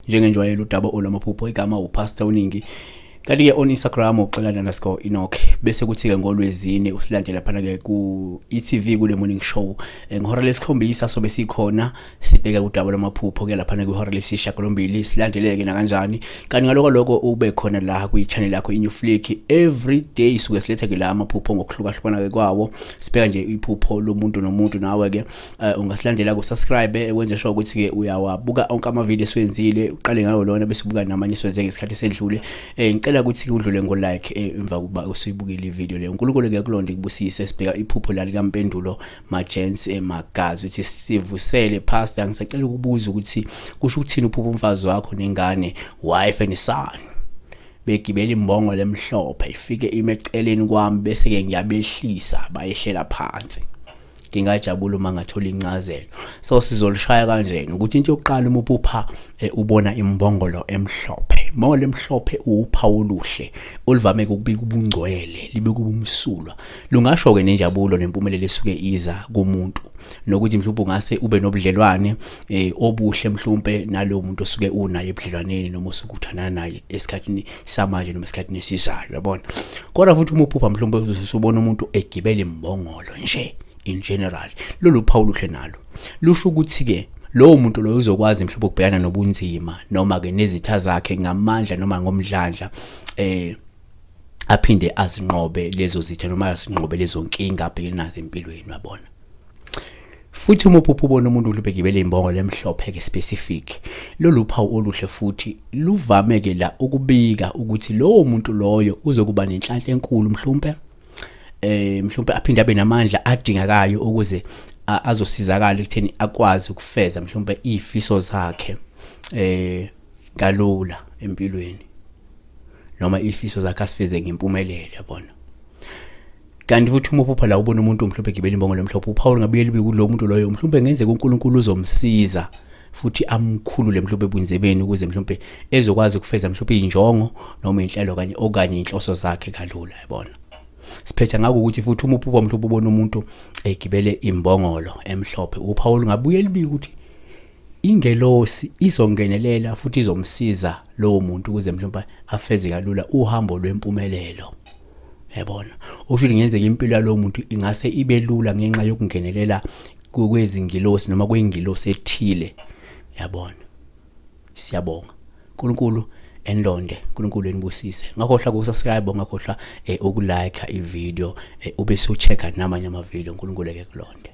Njengenjwayelo udaba olwamaphupho, igama uPastor Uningi. Kanti ke on Instagram uxolani_Enoch, bese kuthi ke ngolwezine usilandela phana ke ku eTV kule morning show ngehora lesikhombisa sobe sikhona sibheka udaba lwamaphupho ke laphana kwihora lesishiyagalombili, silandeleke nakanjani. Kanti ngaloko lokho ube khona la kwi channel yakho iNew Flick every day, suke siletha ke la amaphupho ngokuhlukahlukana ke kwawo, sibheka nje iphupho lomuntu nomuntu. Nawe ke ungasilandela ku subscribe, wenze sure ukuthi ke uyawabuka onke ama video esiwenzile, uqale ngayo lona bese ubuka namanye esiwenze ngesikhathi esendlule. Ngicela ukuthi udlule ngo like emva kuba usuyibukile i video le. uNkulunkulu ke kulonde kubusise. Sibheka iphupho la likaMpendulo Majens emagazi, uthi sivusele pastor, ngisacela ukubuza ukuthi kusho ukuthini uphupho umfazi wakho nengane, wife and son, begibela imbongolo emhlophe, ifike ime eceleni kwami, bese ke ngiyabehlisa, bayehlela phansi. Ngingajabula uma ngathola incazelo. So sizolishaya kanjena ukuthi into yokuqala, uma uphupha ubona imbongolo emhlophe, imbongolo emhlophe uphawu oluhle oluvame ukubika ubungcwele, libika ubumsulwa, lungasho ke nenjabulo nempumelelo esuke iza kumuntu, nokuthi mhlawumbe ungase ube nobudlelwane obuhle mhlawumbe nalowo muntu osuke unaye ebudlelwaneni noma osuke uthandana naye esikhathini samanje noma esikhathini esizayo, uyabona. Kodwa futhi uma uphupha mhlawumbe usubona umuntu egibela imbongolo nje in general, lolu phawu luhle nalo, lusho ukuthi ke lowo muntu loyo uzokwazi mhlawumbe ukubhekana nobunzima noma ke nezitha zakhe ngamandla noma ngomdlandla, aphinde azinqobe lezo zitha noma azinqobe lezo nkinga abhekene nazo empilweni, uyabona. Futhi uma uphupha ubona umuntu ulubhekibele imbongolo emhlophe ke specific, lolu phawu oluhle futhi luvame ke la ukubika ukuthi lowo muntu loyo uzokuba nenhlanhla enkulu mhlawumbe, mhlawumbe aphinde abe namandla adingakayo ukuze azosizakala ekutheni akwazi ukufeza mhlawumbe izifiso zakhe kalula empilweni, noma izifiso zakhe asifeze ngempumelelo, yabona. Kanti futhi uma uphupha la ubona umuntu mhlawumbe egibela imbongolo emhlophe, uphawu ngabuye libe kulo muntu loyo, mhlawumbe ngenzeka uNkulunkulu uzomsiza futhi amkhulule mhlawumbe ebunzimeni, ukuze mhlawumbe ezokwazi ukufeza mhlawumbe injongo noma inhlelo kanye okanye inhloso zakhe kalula, yabona. Siphetha ngakho ukuthi futhi uma uphupha mhlawumbe ubona umuntu egibele imbongolo emhlophe, uphawu ngabuye libike ukuthi ingelosi izongenelela futhi izomsiza lowo muntu ukuze mhlawumbe afeze kalula uhambo lwempumelelo, yabona. Usho ukuthi ngenzeka impilo yalowo muntu ingase ibe lula ngenxa yokungenelela kwezingilosi noma kwingilosi ethile, yabona. Siyabonga, uNkulunkulu enilonde, uNkulunkulu enibusise. Ngakhohlwa ukusubscribe, ngakhohlwa ukulike ivideo, ube usuchecka namanye ama video. uNkulunkulu eke kulonde.